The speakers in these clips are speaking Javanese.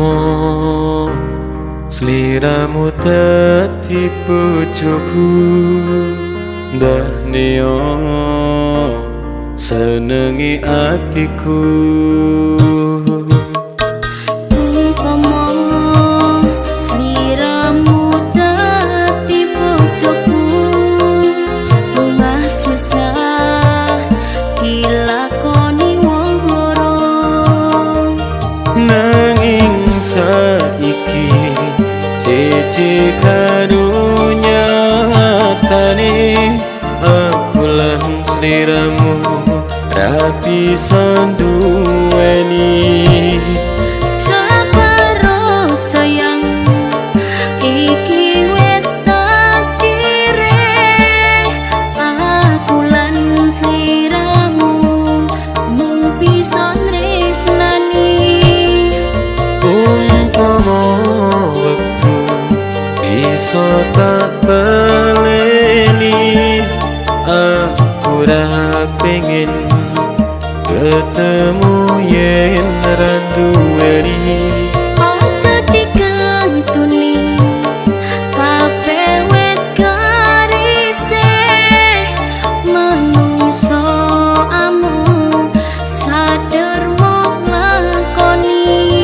Umpama sliramu dadi bojoku, ndahneo senengi atiku. Umpama sliramu dadi bojoku, bungah susah dilakoni wong loro. Nanging saiki cici kadunyatane, aku lan sliramu ra bisa duweni. Sabaro sayang, iki wis takdire, aku lan sliramu mung bisa tresnani. Umpama wektu bisa tak baleni, aku ra pengen ketemu yen ra duweni. Aja dikantuni, kabeh wis garise, manungsa amung sadar mung lakoni.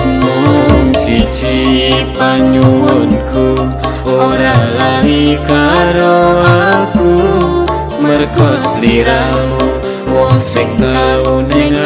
Mung siji panyuwunku, ora lali karo aku, mergo sliramu wong sing tau ning